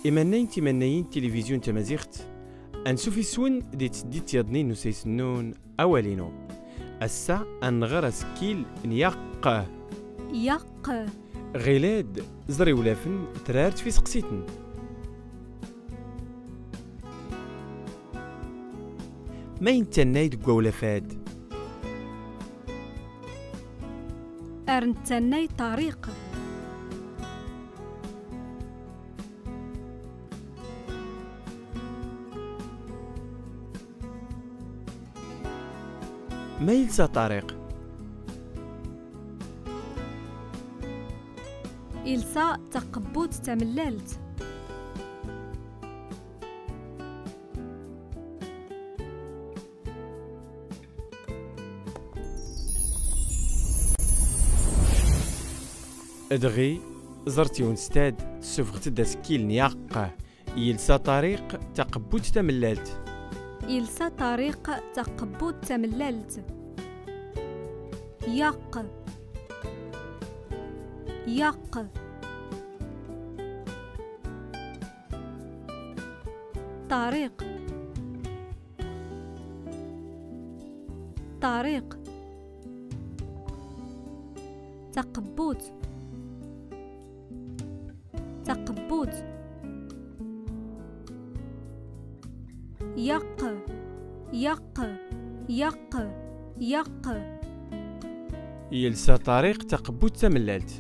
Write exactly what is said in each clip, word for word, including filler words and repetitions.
Imannayen timannayin n tilivizyu n tmaziɣt, ansuf iswen di tseddit tiyaḍnin n usayes-nnun Awal-inu. Ass-a, ad nɣer asekkil n yaq. Yaq. Ɣilad, ẓer iwlafen, trart f iseqsiten. Ma i nettannay deg wawlaf-ad? Ar nettannay Ṭariq. Ma yelsa Ṭariq? Ilsa taqebbut tamellalt. Dɣi, ẓer tiwenst-ad, tessufɣet-d asekkil n yaq. Yelsa Ṭariq taqebbut tamellalt. Ilsa Ṭariq taqebbut tamellalt. Yaq. Yaq. Ṭariq. Ṭariq. Taqebbut. Taqebbut. Yaq, yaq, yaq, yaq. Yelsa Ṭariq taqebbut tamellalt.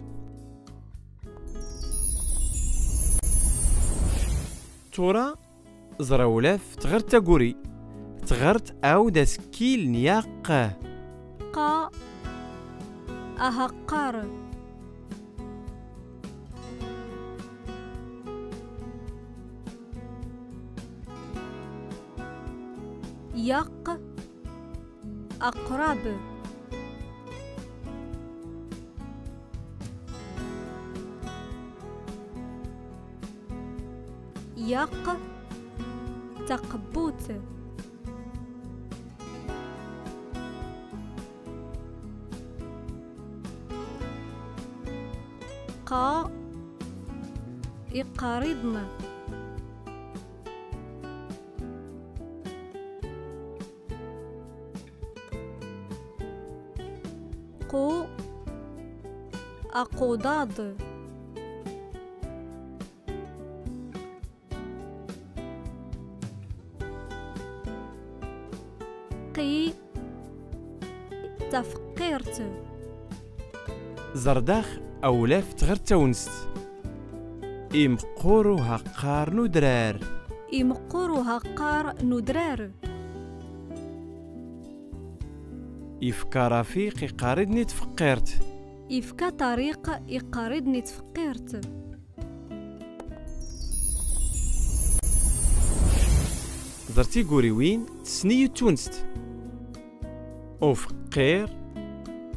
Tura, ẓer awlaf, tɣert taguri. Tɣert awd asekkil n yaq. Qa, ahaqqar. Yaq, aqrab. Yaq, taqebbut. Qa, iqariḍen. Qu, aquḍaḍ. Qi, tafqirt. Ẓer dax awlaf tɣert tawnest. Imqqur uhaqqar n udrar. Imqqur uhaqqar n udrar. Ifka Rafiq iqariḍen i tfeqqirt. Ifka Ṭariq iqariḍen i tfeqqirt. Ẓer tiguriwin, tessen-iyi tawinst. Ufeqqir,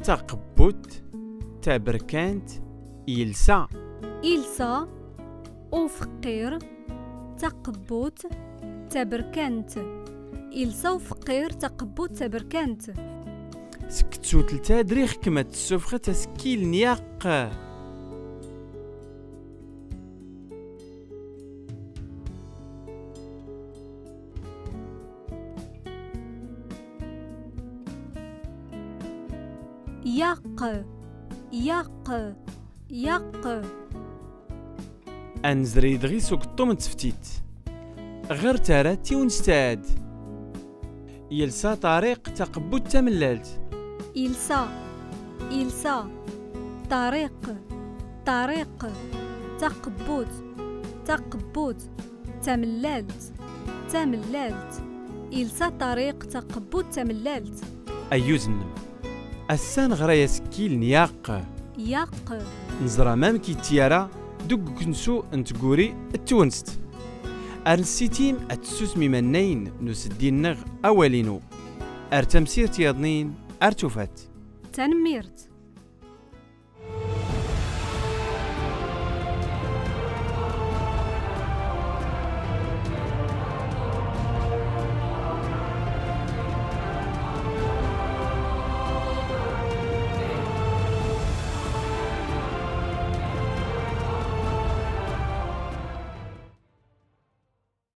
taqebbut, taberkant, ilsa. Ilsa, ufeqqir, taqebbut, taberkant. Ilsa ufeqqir taqebbut taberkant. Seg tsutlt-ad riɣ-kem ad tessufɣet asekkil n yaq. Yaq, yaq, yaq. Ad nezri dɣi s ugeṭṭum n teftit. Ɣer tara tiwenst-ad. Yelsa Ṭariq taqebbut tamellalt. Ilsa, ilsa, Ṭariq, Ṭariq, taqebbut, taqebbut, tamellalt, tamellalt. Ilsa Ṭariq taqebbut tamellalt. Ayyuz-nnem. Ass-a neɣra asekkil n yaq. Yaq. Neẓra mamk ittyara deg ukensu n tguri d twenst. Ar nessitim ad tessusem imannayen n useddi-nneɣ Awal-inu. Ar tamsirt yaḍnin, ar tufat. Tanemmirt.